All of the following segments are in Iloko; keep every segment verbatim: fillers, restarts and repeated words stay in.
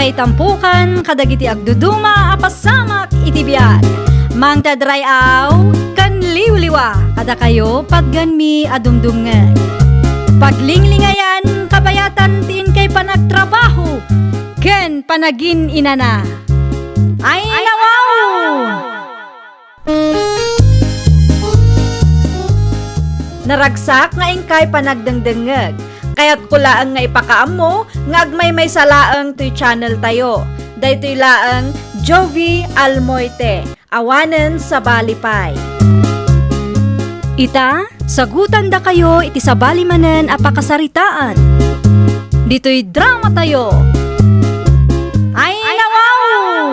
Ay tampukan kadagiti agduduma a pasamak iti biag. Mangted ray-aw ken liwliwa kadakayo patgenmi a dumdumngeg. Paglinglingayan kabayatan ti inkay panagtrabaho ken panagin-inana. Ay, nawaw! Naragsak nga inkay panagdengdengngeg. Kayatko laeng nga ipakaammo nga agmaymaysa laeng toy channel tayo. Daytoy laeng Jovie Almoite, awanen sabali pay. Ita, sagutandakayo iti sabali manen a pakasaritaan. Ditoy drama tayo. Ay, nawaw!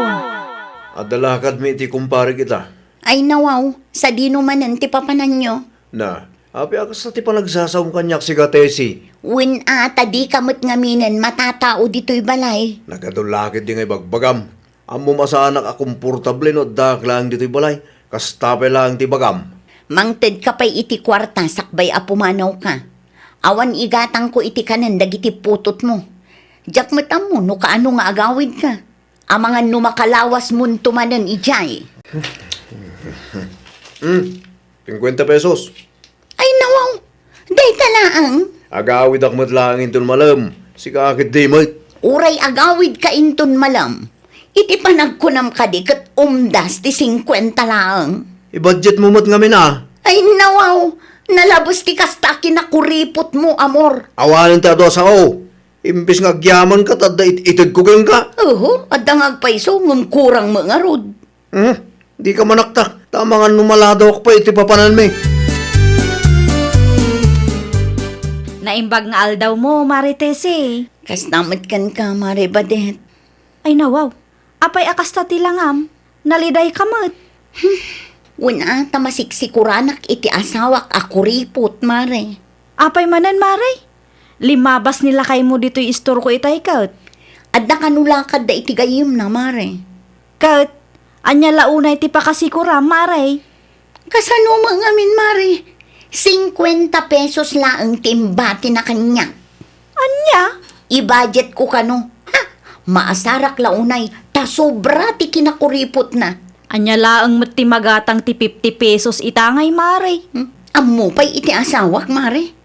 Adda lakadmi iti kumparek ita. Ay nawaw, sadino manen ti papananyo? Na, apay a kasta ti panagsasaom kaniak, sika Tessie? Wen a, ta dika met ngaminen matatao ditoy balay. Nagadu la ketdi nga ibagbagam. Ammom a saanak a komportable no addaak laeng ditoy balay. Kasta pay laeng ti ibagam. Mangtedka pay iti kuarta sakbay a pumanawka. Awan igatangko iti kanen dagiti putotmo. Diak met ammo no kaano nga agawidka. Amangan no makalawasmonto manen idiay. Hmm, singkuenta pesos. Ay, nawaw! Dayta laeng? Agawidak met laeng inton malem. Sika ketdi met. Uray agawidka inton malem. Iti panagkunam kadi ket umdas ti singkuenta laeng. I-budget mo met ngamin a. Ay, nawaw! Nalabes ti kasta a kinakuripotmo, amor. Awanen ti adu a sao. Imbes nga agyamanka, ta adda it-itedko kenka. Oho, adda nga agpayso, ngem kurang met ngarud. Hmm? Dika manaktak, ta amangan no maladawak pay iti papananmi. Naimbag nga aldawmo, Mare Tessie. Kasta met kenka, Mare Badet. Ay, nawaw. Apay a kasta ti langam? Nalidayka met. Hmm. Wen a, ta masiksikuranak iti asawak a kuripot, Mare. Apay manen, Mare? Limmabas ni lakaymo ditoy istorko itay ket. Adda kano lakadda iti gayyemna, Mare. Ket, ania la unay ti pakasikuram, Mare? Kasano met ngamin, Mare? Singkuenta pesos laeng ti imbatina kaniak. Ania? I-budgetko kano. Ha? Maasarak la unay, ta sobra ti kinakuripotna. Ania laeng met ti magatang ti fifty pesos ita ngay, Mare? Hmm? Ammo pay iti asawak, Mare?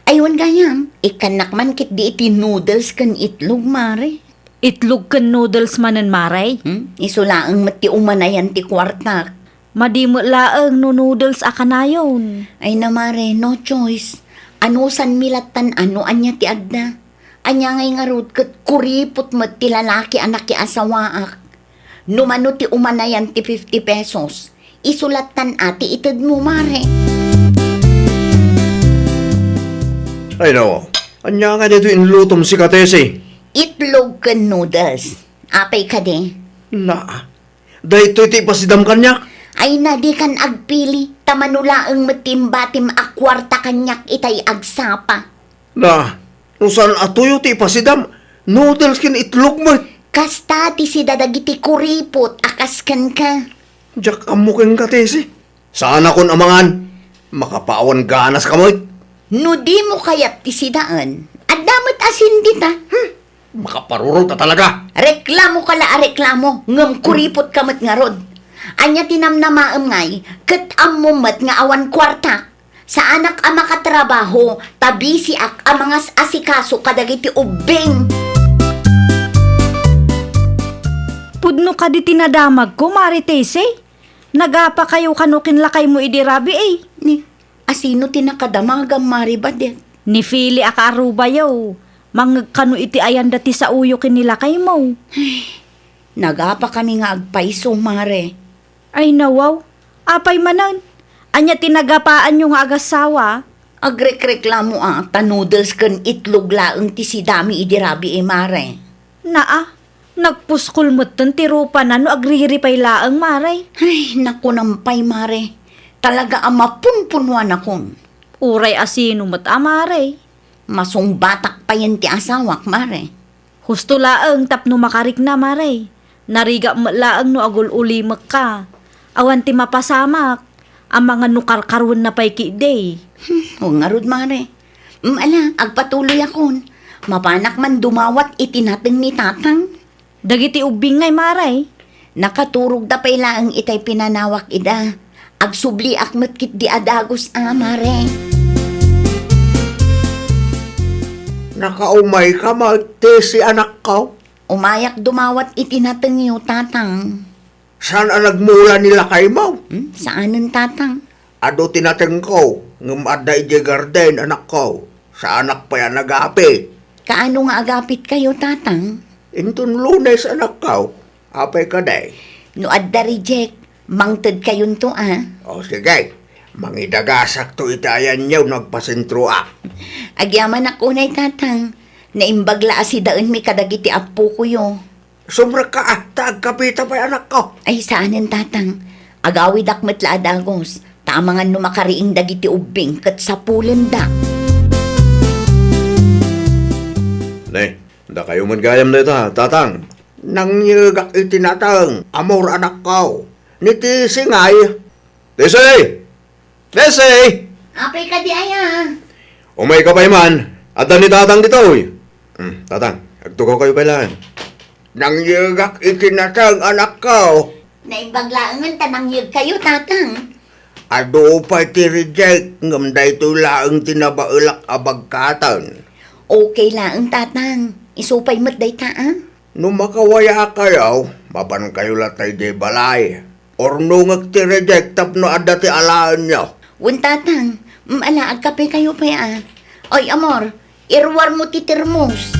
Ay, wen gayam, ikkannak man ketdi iti noodles ken itlog, Mare. Itlog ken noodles manen, Mare? Hmm? Isu laeng met ti umanayan ti kuartak. Madi met laeng no noodles a kanayon. Ay na, Mare, no choice. Anusanmi lattan a no ania ti adda. Ania ngay ngarud ket kuripot met ti lalaki a nakiasawaak. No mano ti umanayan ti fifty pesos, isu lattan a ti itedmo, Mare. Ay, no. Ania nga daytoy inlutom, sika Tessie? Itlog ken noodles. Apay kadi? La, daytoy ti ipasidam kaniak? Ay na, dikan agpili, ta mano laeng met ti imbatim a kuarta kaniak itay agsapa. Na, no saan a tuyo ti ipasidam, noodles ken itlog met. Kasta ti sida dagiti kuripot a kas kenka. Diak ammo kenka, Tessie. Saanakon a mangan. Makapaawan ganaska met. No dimo kayat ti sidaen, adda met asin dita. Hmm. Makaparurot a talaga. Reklamoka la a reklamo, ngem kuripotka met ngarud. Ania ti namnamaem ngay, ket ammom met nga awan kuarta? Saanak a makatrabaho, ta bisiak a mangas-asikaso kadagiti ubbing. Pudno kadi ti nadamagko, Mare Tessie? Nagapakayo kano ken lakaymo idi rabii? Ni, asino ti nakadamagam, Mare Badet? Ni Fili a kaarubayo. Mangngeg kano iti ayanda ti saoyo ken ni lakaymo. Ay, nagapakami nga agpayso, Mare. Ay, nawaw. Apay manen? Ania ti nagapaanyo nga agassawa? Agrekreklamo a ta noodles ken itlog laeng ti sidami idi rabii, Mare. Naa, nagpuskol metten ti rupana no agriripay laeng, Mare. Ay, nakunam pay, Mare. Talaga a mapunpunuanakon. Uray asino met a, Mare. Masungbatak payen ti asawak, Mare. Husto laeng tapno makarikna, Mare. Narigak met laeng no agul-ulimekka. Awan ti mapasamak. Amangan no karkaruenna pay ketdi. Hmm, wen ngarud, Mare. Mm, ala, agpatuloyakon. Mapanak man dumawat iti nateng ni Tatang. Dagiti ubbing ngay, Mare? Nakaturogda pay laeng itay pinanawak ida. Agsubliak met ketdi a dagus a, Mare. Nakaumayka met, Tisi, anakko? Umayak dumawat iti natengyo, Tatang. Saan a nagmula ni lakaymo? Hmm, saanen, Tatang. Adu ti natengko, ngem adda idiay garden, anakko. Saanak pay a nagapit. Kaano nga agapitkayo, Tatang? Inton Lunes, anakko. Apay kadi? No adda reject, mangtedkayonto, a. O, sige. Mangidagasakto iti ayanyo no agpasentroak. Agyamanak unay, Tatang. Naimbag la a sidaenmi kadagiti appokoyo. Sumrekka, a, ta agkapita pay, anakko. Ay, saanen, Tatang. Agawidak met la a dagus, ta amangan no makariing dagiti ubbing ket sapulenda. Ne, dakayo met gayam dayta, Tatang. Nangyegak iti nateng, Amor, anakko. Ni Tisi ngay. Tisi! Tisi! Apay kadi aya? Umayka pay man. Adda ni Tatang ditoy. Hmm, Tatang, agtugawkayo pay laeng. Nangyegak iti nateng, anakko. Naimbag laengen ta nangyegkayo, Tatang. Adu pay ti reject, ngem daytoy laeng ti nabaelak a bagkaten. Okay laeng, Tatang. Isu pay met dayta, a. No makawayakayo, mapankayo latta idiay balay. Urnongek ti reject tapno adda ti alaenyo. Wen, Tatang, mm, ala, agkapekayo pay, a. Oy, Amor, iruarmo ti termos.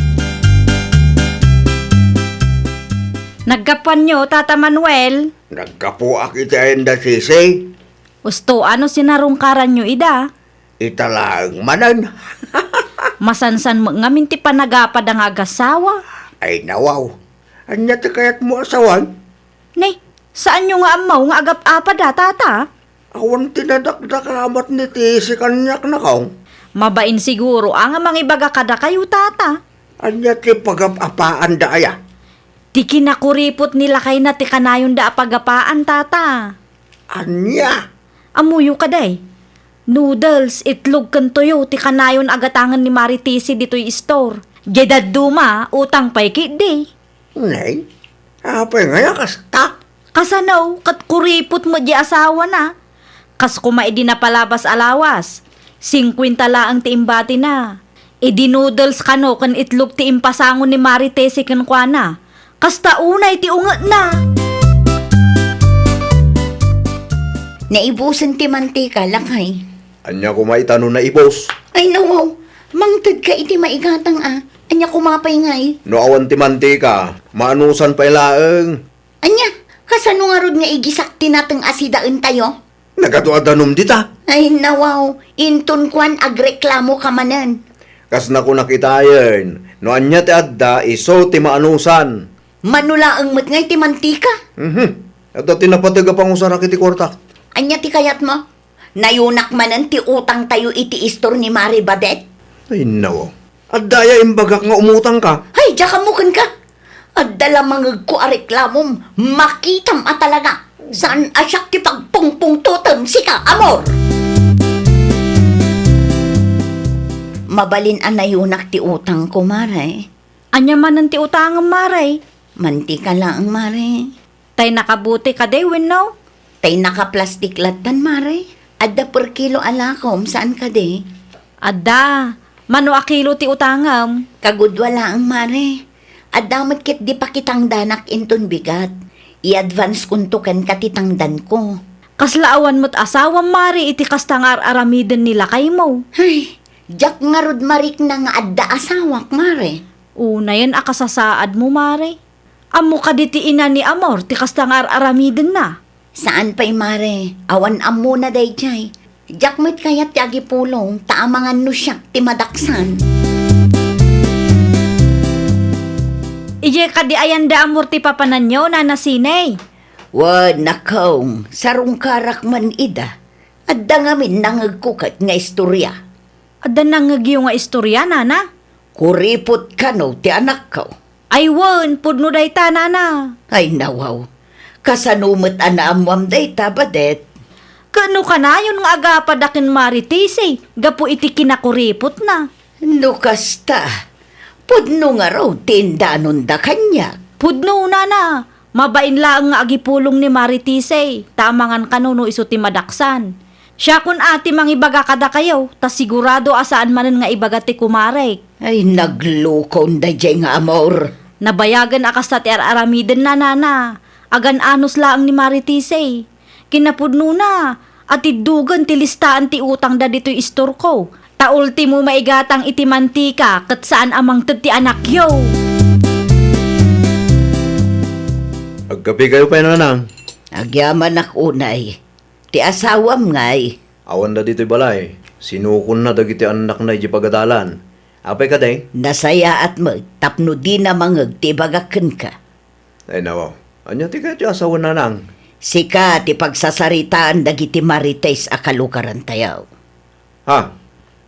Naggapuanyo, Tata Manuel? Naggapuak iti ayan da Sisi. Usto, ano sinarungkaranyo ida? Ita laeng manen. Masansan met ngamin ti panagapada nga agasawa. Ay, nawaw. Ania ti kayatmo a sawen? Ne, saanyo nga ammo nga agap-apada, Tata? Awan ti nadakdakamat ni Tisi kaniak, nakong. Mabain siguro a nga mangibaga kadakayo, Tata. Ania ti pagap-apaanda aya? Ti kinakuripot ni lakayna ti kanayonda a pagapaan, Tata. Ania? Ammoyo kadi? Noodles, itlog ken toyo ti kanayon a gatangen ni Mari Tisi ditoy istor. Diay dadduma, utang pay ketdi. Nay, apay ngay a kasta? Kasano, ket kuripot met diay asawana. Kas koma idi napalabas a lawas, singkuenta laeng ti imbatina. Idi noodles kano ken itlog ti impasango ni Mari Tesi kenkuana, kasta unay ti ungetna. Naibusen ti mantika, lakay. Ania koma ita no naibus? Ay, nawaw. Mangtedka iti maigatang a. Ania koma pay ngay? No awan ti mantika, maanusan pay laeng. Ania, kasano ngarud nga igisak ti nateng a sidaentayo? Nagadu a danum dita. Ay, nawaw, inton kuan agreklamoka manen. Kas nakunak itayen, no ania ti adda, isu ti maanusan. Mano laeng met ngay ti mantika? Mhm. Adda ti napateg a pangusarak iti kuartak. Ania ti kayatmo? Nayunak manen ti utangtayo iti istor ni Mari Badet? Ay, nawaw. Adda aya imbagak nga umutangka? Ay, diak ammo kenka. Adda la mangegko a reklamom, makitam a talaga. Saan a siak ti pagpungpungtotem, sika, Amor? Mabalin a nayunak ti utangko, Mare. Ania manen ti utangem, Mare? Mantika laeng, Mare. Tay nakabote kadi wenno? Tay nakaplastik lattan, Mare. Adda per kilo a lakom, saan kadi? Adda. Mano a kilo ti utangem? Kagudua laeng, Mare. Adda met ketdi pakitangdanak inton bigat. I-advance konto kenka ti tangdanko. Kasla awan met asawam, Mare, iti kasta nga ar-aramiden ni lakaymo. Ay, diak ngarud marikna nga adda asawak, Mare. Unayen a kasasaadmo, Mare. Ammo kadi ti ina ni Amor ti kasta nga ar-aramidenna? Saan pay, Mare. Awan ammona daydiay. Diak met kayat ti agipulong, ta amangan no siak ti madaksan. Idiay kadi ayan da Amor ti papananyo, Nana Sinay? Wen, nakong, sarungkarak man ida. Adda ngamin nangegko ket nga istoria. Adda nangegyo nga istoria, Nana? Kuripot kano ti anakko? Ay wen, pudno dayta, Nana. Ay, nawaw. Kasano met a naammoam dayta, Badet? Ket no kanayon nga agapada ken Mari Tisi gapu iti kinakuripotna? No kasta, pudno ngarud ti indanonda kaniak. Pudno, nana, mabain laeng nga agipulong ni Mari Tisay, ta amangan kano no isu ti madaksan. Siakon a ti mangibaga kadakayo, ta sigurado a saan manen nga ibaga ti kumarek. Ay, naglukon daydiay nga amor. Nabayagen a kasta ti ar-aramiden, nana. Agan-anos laeng ni Mari Tisay. Kinapudnona, atiddogen ti listaan ti utangda ditoy istorko. Ta ultimo maigatang iti mantika ket saan a mangted ti anakyo. Agkapikayo pay, nanang? Agyamanak unay. Ti asawam ngay? Awanda ditoy balay. Sinukonna dagiti annakna idiay pagadalan. Apay kadi? Nasayaat met tapno dina mangngeg ti ibagak kenka. Ay, nawaw. Ania ti kayat ti asawen, nanang? Sika ti pagsasaritaan dagiti marites a kalugarantayo. Ha?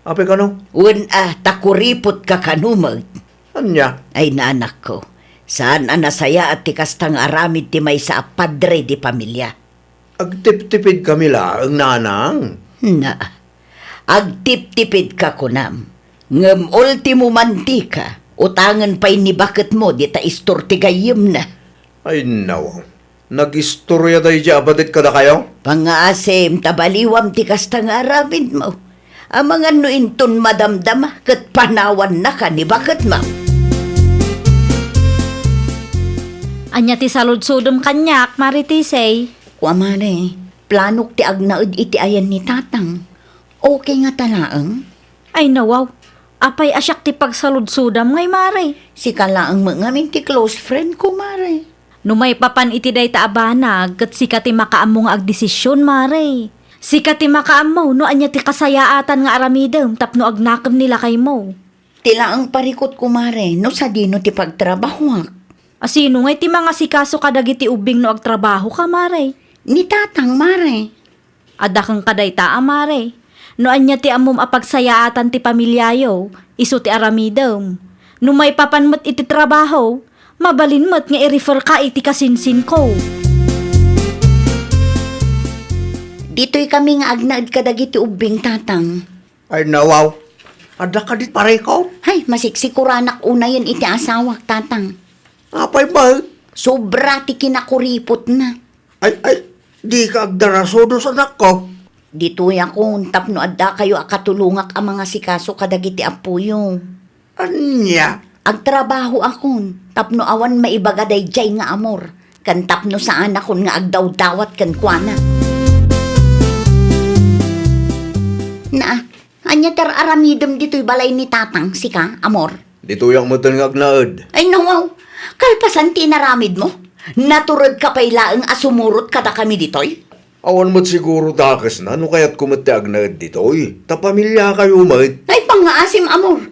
Apay kano? Wen a, ta kuripotka kano met. Ania? Ay, nanakko, saan a nasayaat ti kasta nga aramid ti maysa a padre de pamilia. Agtiptipidkami laeng, nanang. Na, agtiptipidka kunam. Ngem ultimo mantika, utangen pay ni baketmo dita istor ti gayyemna. Ay, naw. Nagistoria daydiay a badet kadakayo? Pangngaasim ta baliwam ti kasta nga aramidmo. Amangan no inton madamdama ket panawannaka ni baketmo. Ania ti saludsodem kaniak, Mari Tisay? Kua, Mare, planok ti agnaed iti ayan ni Tatang. Okay ngata laeng? Ay, nawaw. Apay a siak ti pagsaludsodam ngay, Mare? Sika laeng met ngamin ti close friend ko, Mare. No maipapan iti dayta a banag, ket sika ti makaammo nga agdesisyon, Mare. Sika ti makaammo no ania ti kasayaatan nga aramidem tapno agnakem ni lakaymo. Ti laeng parikutko, Mare, no sadino ti pagtrabahoak. A sino ngay ti mangasikaso kadagiti ubbing no agtrabahoka, Mare? Ni Tatang, Mare. Adda kenka dayta a, Mare. No ania ti ammom a pagsayaatan ti pamiliayo, isu ti aramidem. No maipapan met iti trabaho, mabalin met nga i-refer ka iti kasinsinko. Ditoy kami nga agnaed kadagiti ubbing, Tatang. Ay, nawaw. Adda kadi parikut? Hay, masiksikoranak unayen iti asawak, Tatang. Apay met? Sobra ti kinakuripotna. Ay, ay, dika agdarasudos, anakko. Ditoyakon tapno addakayo a katulongak a mangasikaso kadagiti appoyo. Ania? Agtrabahoakon tapno awan maibaga daydiay nga amor, ken tapno saanakon nga agdawdawat kenkuana. Naa, ania ti ar-aramidem ditoy balay ni Tatang, sika, amor? Ditoyak metten nga agnaed. Ay, nawaw. Kalpasan ti inaramidmo, naturedka pay laeng a sumurot kadakami ditoy? Awan met siguro dakesna no kayatko met ti agnaed ditoy, ta pamiliakayo met. Ay, pangngaasim, amor.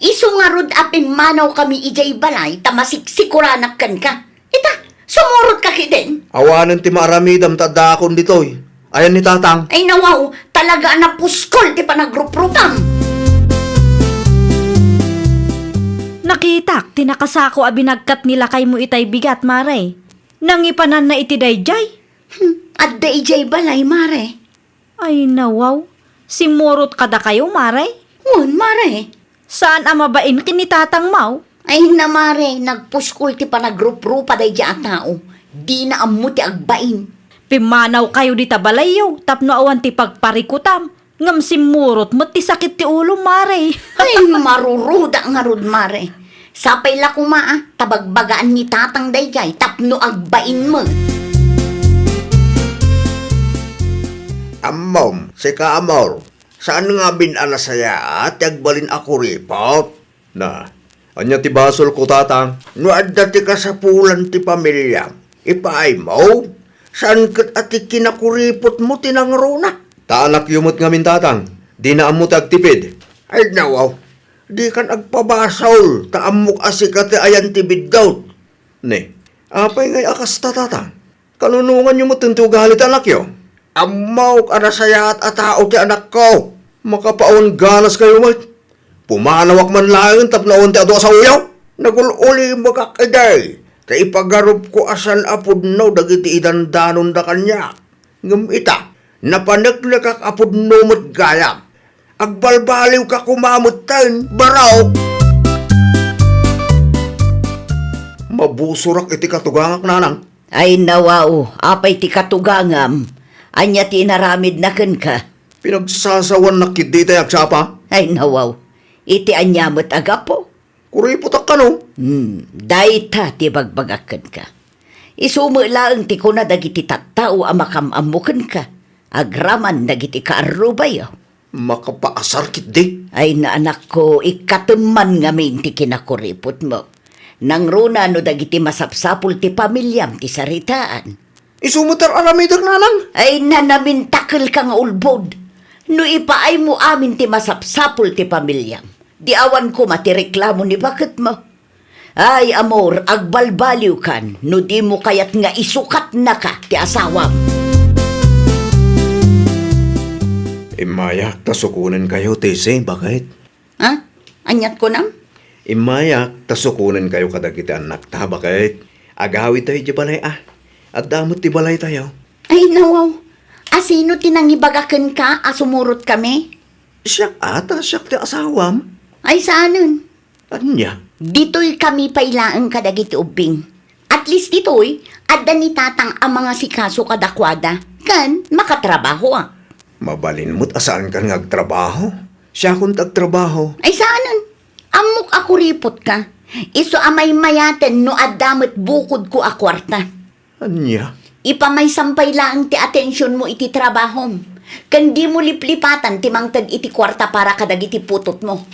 Isu ngarud a pimmanawkami idiay balay ta masiksikoranak kenka. Ita, sumurotka ketdin. Awanen ti maaramidam ta addaakon ditoy. Ayan ni Tatang. Ay, nawaw, talaga a napuskol ti panagruprupam. Nakitak ti nakasako a binagkat ni lakaymo itay bigat, Mare. Nangipananna iti daydiay? Hmm, adda idiay balay, Mare. Ay, nawaw. Simmurot kadakayo, Mare? Wen, Mare. Saan a mabain ken ni Tatang, maw? Ay na, Mare, nagpuskol ti panagruprupa daydiay a tao. Dina ammo ti agbain. Pimmanawkayo dita balayyo tapno awan ti pagparikutam. Ngem simmurot met ti sakit ti ulom, Mare. Ay, maruruda ngarud, Mare. Sapay la koma, a, ta bagbagaan ni Tatang daydiay tapno agbain met. Ammom, sika, amor, saan ngamin a nasayaat ti agbalin a kuripot? Na, ania ti basolko, Tatang? No adda ti kasapulan ti pamiliam, ipaaymo. Saan ket a ti kinakuripotmo ti nangruna? Ta anakyo met ngamin, Tatang. Dina ammo ti agtipid. Ay, nawaw. Dikan agpabasol, ta ammok a sika ti ayan ti biddut. Ne, apay ngay a kasta, Tatang? Kanunonganyo met ti ugali ti anakyo? Ammok a nasayaat a tao ti anakko. Makapawan ganaskayo met. Pumanawak man laeng tapno awan ti adu a saoyo. Nagul-ulimekak idi, ta ipagarupko a saan a pudno dagiti idandanonda kaniak. Ngem ita, napaneknekak a pudno met gayam. Agbalbaliwka koma metten, barok! Mabusorak iti katugangak, nanang. Ay, nawaw, apay ti katugangam? Ania ti inaramidna kenka? Pinagsasawannak ketdi itay agsapa. Ay, nawaw, iti ania met a gapu? Kuripotak kano. Hmm, dayta ti bagbagak kenka. Isu met laeng ti kuna dagiti tattao a makam-ammo kenka, agraman dagiti kaarrubayo. Makapaasar ketdi. Ay, naanakko, ikkatemman ngamin ti kinakuripotmo. Nangruna no dagiti masapsapul ti pamiliam ti saritaan. Isu met ar-aramidek, nanang. Ay, nanamintakelka nga ulbod. No ipaaymo amin ti masapsapul ti pamiliam, di awan koma ti reklamo ni baketmo. Ay, amor, agbalbaliwkan no dimo kayat nga isukatnaka ti asawam. Immayak ta sukonenkayo, Tessie, baket. Ha? Aniat kunam? Immayak ta sukonenkayo kadagiti annakta, baket. Agawidtayo idiay balay a. Adda met ti balaytayo. Ay, nawaw. A, sino ti nangibaga kenka a sumurotkami? Siak a, ta siak ti asawam. Ay, saanen. Ania? Ditoykami pay laeng kadagiti ubbing. At least ditoy, adda ni Tatang a mangasikaso kadakuada, ken makatrabahoak. Mabalin met a saankan nga agtrabaho. Siakon ti agtrabaho. Ay, saanen. Ammok a kuripotka. Isu a maymayaten no adda met bukodko a kuarta. Ania? Ipamaysam pay laeng ti atensionmo iti trabahom, ken dimo liplipatan ti mangted iti kuarta para kadagiti putotmo.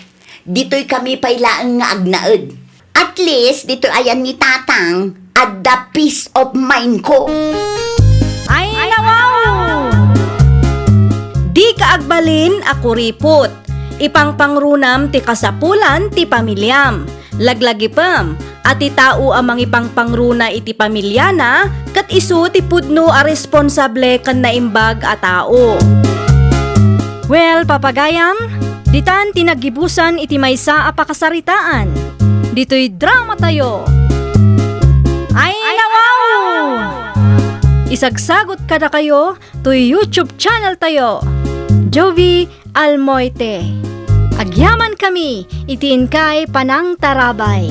Ditoykami pay laeng nga agnaed. At least, ditoy ayan ni Tatang, adda peace of mind ko. Ay, nawaw! Dika agbalin a kuripot. Ipangpangrunam ti kasapulan ti pamiliam. Laglagipem a ti tao a mangipangpangruna iti pamiliana ket isu ti pudno a responsable ken naimbag a tao. Well, papagayam, ditan ti naggibusan iti maysa a pakasaritaan. Ditoy dramatayo. Ay, nawaw! Isagsagot kadakayo toy YouTube channel tayo, Jovie Almoite. Agyamankami iti inkay panangtarabay.